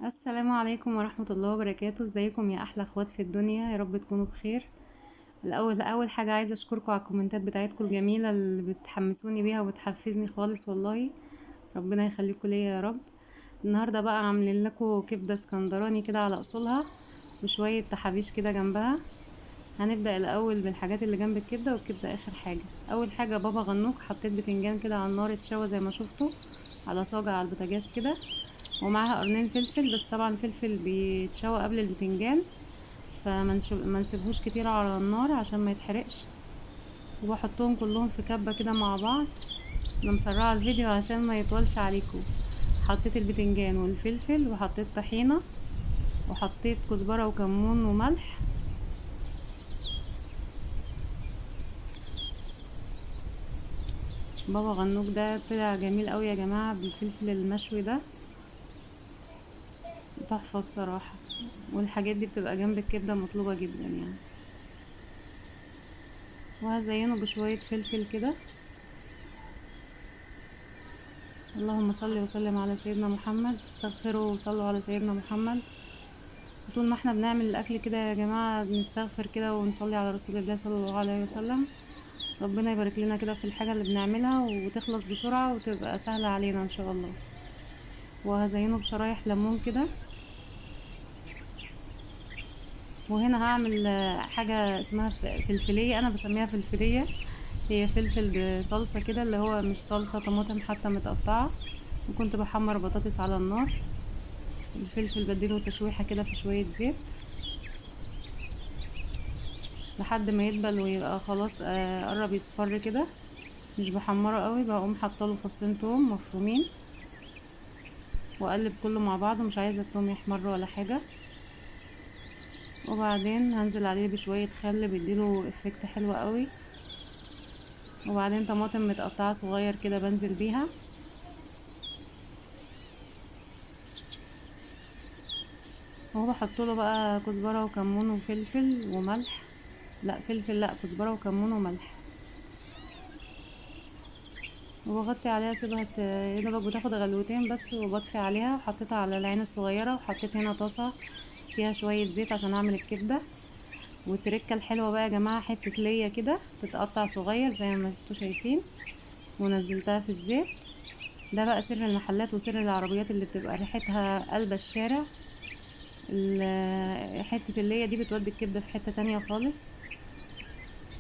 السلام عليكم ورحمة الله وبركاته. ازيكم يا احلى اخوات في الدنيا؟ يا رب تكونوا بخير. الاول اول حاجة عايزة اشكركم على الكومنتات بتاعتكم الجميلة اللي بتحمسوني بيها وبتحفزني خالص، والله ربنا يخليكم ليا يا رب. النهاردة بقى عاملين لكم كبدة اسكندراني كده على اصولها وشوية تحابيش كده جنبها. هنبدأ الاول بالحاجات اللي جنب الكبدة، والكبدة اخر حاجة. اول حاجة بابا غنوج، حطيت بتنجان كده على النار اتشوى زي ما شفتوا على صاجة على البوتاجاز كده، ومعاها قرنين فلفل، بس طبعا الفلفل بيتشوى قبل البتنجان فما نسيبهوش كتير على النار عشان ما يتحرقش. وبحطهم كلهم في كبة كده مع بعض. انا مسرعة الفيديو عشان ما يطولش عليكم. حطيت البتنجان والفلفل وحطيت طحينة وحطيت كزبرة وكمون وملح. بابا غنوج ده طلع جميل قوي يا جماعة بالفلفل المشوي ده، تحفة بصراحة. والحاجات دي بتبقى جنب الكبدة مطلوبة جدا. وهزينه بشوية فلفل كده. اللهم صل وسلم على سيدنا محمد. استغفروا وصلوا على سيدنا محمد. طول ما احنا بنعمل الاكل كده يا جماعة بنستغفر كده ونصلي على رسول الله صلى الله عليه وسلم. ربنا يبارك لنا كده في الحاجة اللي بنعملها وتخلص بسرعة وتبقى سهلة علينا ان شاء الله. وهزينه بشرايح ليمون كده. وهنا هعمل حاجة اسمها فلفلية، أنا بسميها فلفلية، هي فلفل بصلصة كده، اللي هو مش صلصة طماطم حتى متقطعة. وكنت بحمر بطاطس على النار. الفلفل بديله تشويحة كده في شوية زيت لحد ما يدبل ويبقى خلاص، قرب يصفر كده، مش بحمره قوي. بقوم حاطه فصين توم مفرومين واقلب كله مع بعضه، مش عايزه التوم يحمر ولا حاجة. وبعدين هنزل عليه بشوية خل بيديله effect حلو قوي. وبعدين طماطم متقطعه صغير كده بنزل بيها. وهو بحط له بقى كزبره وكمون وفلفل وملح، لا فلفل لا كزبره وكمون وملح، وبغطي عليها اسيبها يا دوبك بتاخد غلوتين بس، وبطفي عليها. وحطيتها على العين الصغيرة. وحطيت هنا طاسه فيها شوية زيت عشان اعمل الكبده. والتركه الحلوة بقى يا جماعة، حتة ليا كده تتقطع صغير زي ما انتوا شايفين، ونزلتها في الزيت. ده بقى سر المحلات وسر العربيات اللي بتبقى ريحتها قلب الشارع. حتة الليا دي بتودي الكبده في حتة تانية خالص.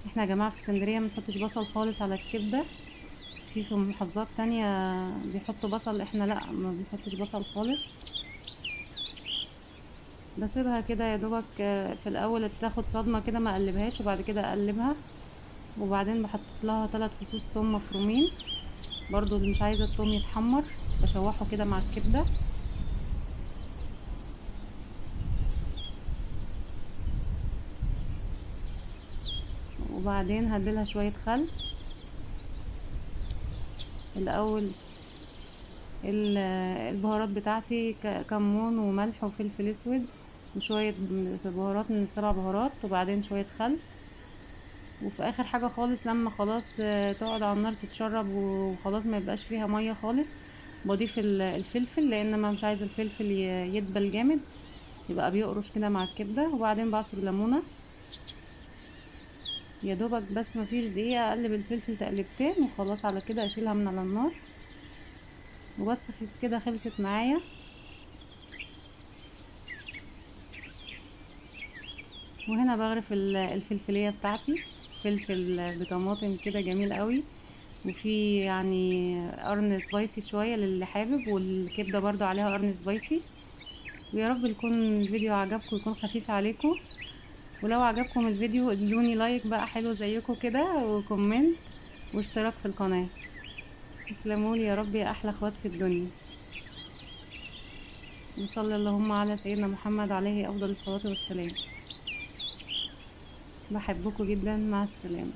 احنا يا جماعة في اسكندرية ما بنحطش بصل خالص على الكبده، في محافظات تانية بيحطوا بصل، احنا لا ما بنحطش بصل خالص. بسيبها كده يا دوبك في الاول بتاخد صدمة كده، ما اقلبهاش، وبعد كده اقلبها. وبعدين بحط لها 3 فصوص توم مفرومين، برضو اللي مش عايزه التوم يتحمر بشوحه كده مع الكبده. وبعدين هديلها شوية خل الاول. البهارات بتاعتي كمون وملح وفلفل اسود وشوية بهارات من ال7 بهارات، وبعدين شوية خل. وفي اخر حاجة خالص لما خلاص، تقعد على النار تتشرب وخلاص ما يبقاش فيها مية خالص، بضيف الفلفل، لان ما مش عايزه الفلفل يدبل جامد، يبقى بيقرش كده مع الكبده. وبعدين بعصر ليمونه يا دوبك بس مفيش دقيقة، اقلب الفلفل تقلبتين وخلاص على كده اشيلها من على النار. وبس كده خلصت معايا. وهنا بغرف الفلفلية بتاعتي، فلفل بطماطم كده جميل قوي، وفي قرن سبايسي شوية للي حابب، والكبدة برضو عليها قرن سبايسي. ويا رب يكون الفيديو عجبكم ويكون خفيف عليكم. ولو عجبكم الفيديو ادوني like بقى حلو زيكم كده، و comment واشتراك في القناة. تسلمولي يا رب يا احلى اخوات في الدنيا. وصلى اللهم على سيدنا محمد عليه افضل الصلاة والسلام. بحبكم جدا، مع السلامة.